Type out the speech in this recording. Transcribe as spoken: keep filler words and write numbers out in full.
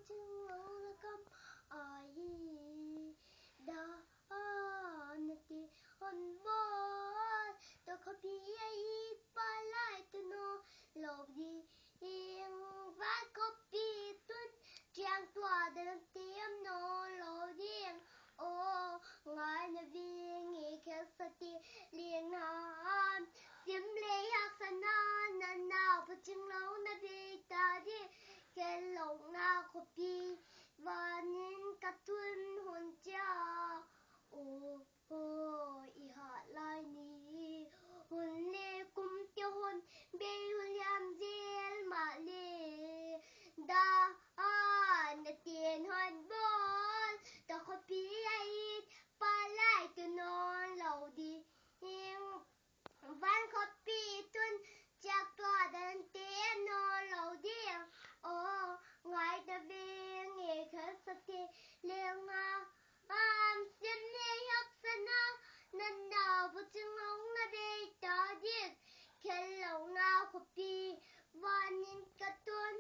Ching lo na kam ahi da, a na ti hon bawl. Tua khopi a it palai tu nawn lou ding. Van khopi tun chiang tua dan tem nawn lou ding. Aw, ngaihna veng e, khelsa te leng na. Sim leh haksatna, na nau pha ching lo na bei ta ding. Khelhlouhna khopi vanin ka tun hun chiang. Aw, aw, i hat lai ni. Hun leh kum te hon bei hun liam zel mahleh. Da, a na ten hon bawl. Tua khopi a it palai tu nawn lou ding. Van khopi tun chiang tua dan tem nawn lou ding. Aw, ngaihna veng e, khelsa te leng na. Sim leh haksatna, na nau pha ching lo na bei ta ding. Khelhlouhna khopi vanin ka tun